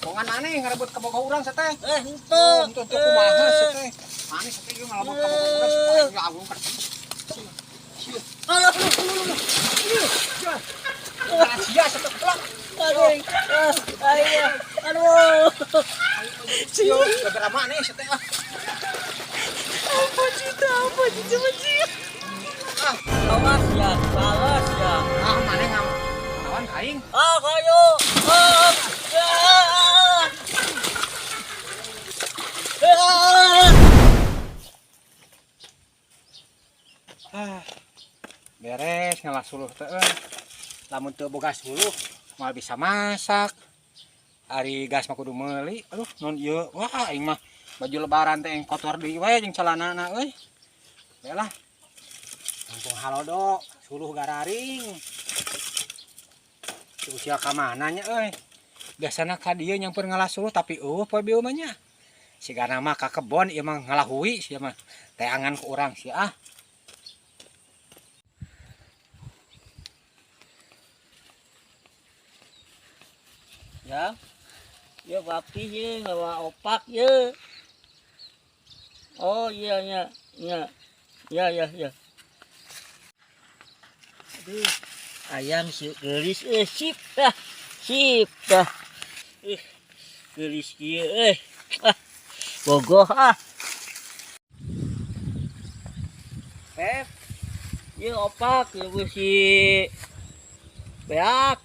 Bongan maneh ngarebut kabogoh urang sia teh. Eh, henteu. Oh, henteu teu kumaha sia teh. Maneh sia teh ieu ngalebut kabogoh urang supaya agung ka. Aduh, Sia sia teh plak. aduh, ayo, aduh. Sia gara-gara maneh sia teh ah. Apa cita, apa cita, cita. Ah, Awas ya, awas ya. ah maneh ngalawan ka aing. Ah, kayu. Ah, ah. Ah. Ah. Beres ngalah suluh teh euy. Lamun teu boga suluh moal bisa masak. Ari gas mah kudu meuli. Aduh, non ieu. Wah, aing mah baju lebaran teh yang kotor deui we jeung celanana euy. Bae lah. Mumpung halodo, suluh gararing. Si Ucil ka mana nya euy? Biasana ka dieu nyamper ngalah suluh tapi eueuh poe bieu mah nya. Sigana mah ka kebon ieu mah ngalahui sia mah. Teangan ku urang sia ah. Ya. Ya papi ye ngawa opak ye. Oh iya iya iya. Ya ya ya. Aduh, ayam si geulis sip dah. Sip dah. Geulis kieu euy. Ah. Bogoh ah. Pep. Ye opak ye si beak.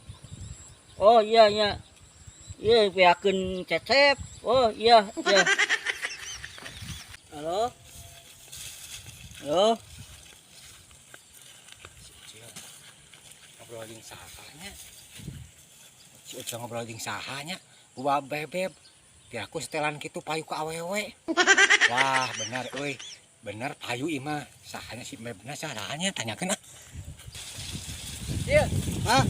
Oh iya iya. Iya, beakeun cecep. Oh iya iya. Halo? Halo? Si Ucil ngobrol jeung saha nya? Si Ucil ngobrol jeung saha nya? Gua bebeb. Piraku setelan kitu payu ka awewe. Wah, benar euy. Bener payu ieu mah. Sahanya si Bebna sahanya tanyakeun ah. Iya. Hah?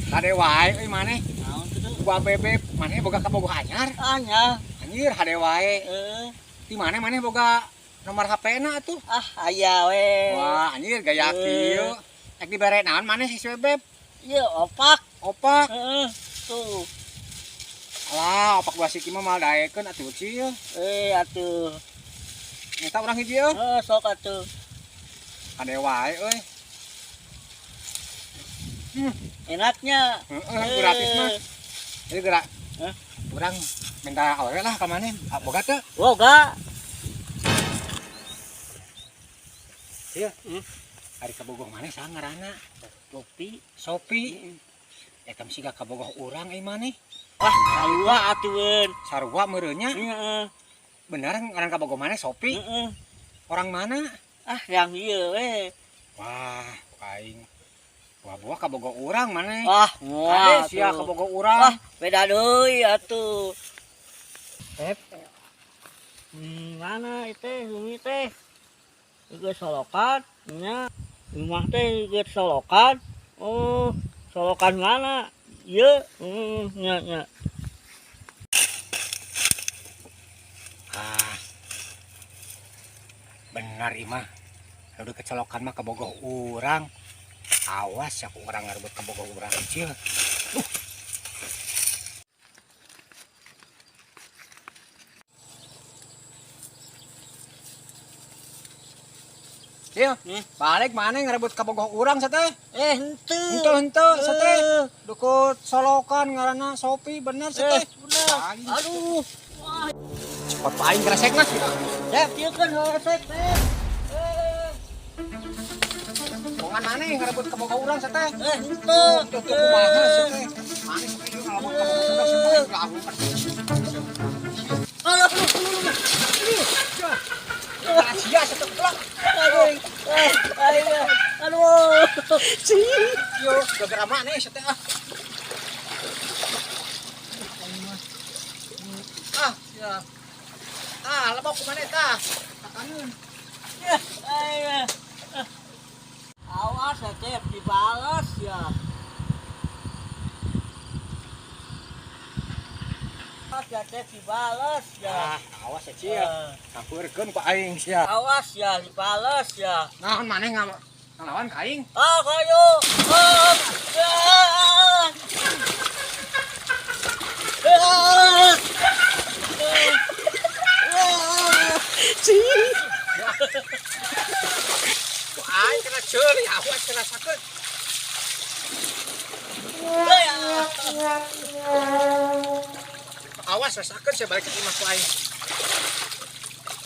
Kade wae euy maneh. Naon kitu? Gua bebeb, maneh boga kabogoh anyar. Anyar. Anjir, hade wae. Heeh. Di mana maneh boga nomor HP-na atuh? Ah, aya we. Wah, anjir gaya kieu. Ek dibere naon maneh si Bebeb? Ieu opak. Opak. Heeh. Tuh. Alah, opak dua siki mah moal daekeun atuh Cil. Atuh. Minta urang hiji euy. Heeh, sok atuh. Kade wae euy. Enaknya. Heeh, gratis mah. Jadi gerak. Hah? Urang minta awewe lah ka maneh. Ah, boga teu? Boga. Iya. Ari kabogoh maneh saha ngaranna? Sopi. Sopi. Eta mah siga kabogoh urang euy maneh. Wah, sarua atuh. Sarua meureun nya. Heeh. Bener ngaran kabogoh maneh Sopi? Heeh. Orang mana? Ah, yang ieu we. Wah, aing. Wah, buah kabogoh urang maneh. Wah, Kade moal sia atuh. kabogoh urang. Wah, beda deui atuh. Pep. Mana itu bumi teh? Geus solokan nya. Rumah teh geus solokan. Oh, solokan mana? Ieu, nya nya. Ah. Benar imah. Udah kecolokan mah kabogoh urang. Awas ya ku urang ngarebut kabogoh urang kecil. Cil, balik mana ngerebut kabogoh urang sia teh? Eh, henteu. Henteu henteu sia teh. Dukut solokan ngaranna Sopi bener sia teh. Bener. Aing. Aduh. Cepet aing kresek lah. Cep, ieu kan resek, Cep. Eh, Bongan maneh ngerebut kabogoh urang sia teh? eh, henteu. Henteu teu kumaha sia teh. Maneh sia teh ngalabut kabogoh urang sia teh. Aduh. Sia sia teh plak. Aduh. Ayo. Aduh. Yo, gara-gara maneh sia teh ah. Ah, ya. Ah, lebok ku maneh tah. Takaneun. Ya, ayo. Awas ya, Cep, dibalas ya. Awas ya, Cep, dibalas ya. Ah, awas ya, Cil. Sampeurkeun ku aing sia. Awas ya, dibalas ya. Naon maneh ngalawan ka aing? Ah, kayu. Ah, ah. Cenah ceuli, awas cenah rasakeun. Awas, rasakeun, saya balik ke imah ku aing.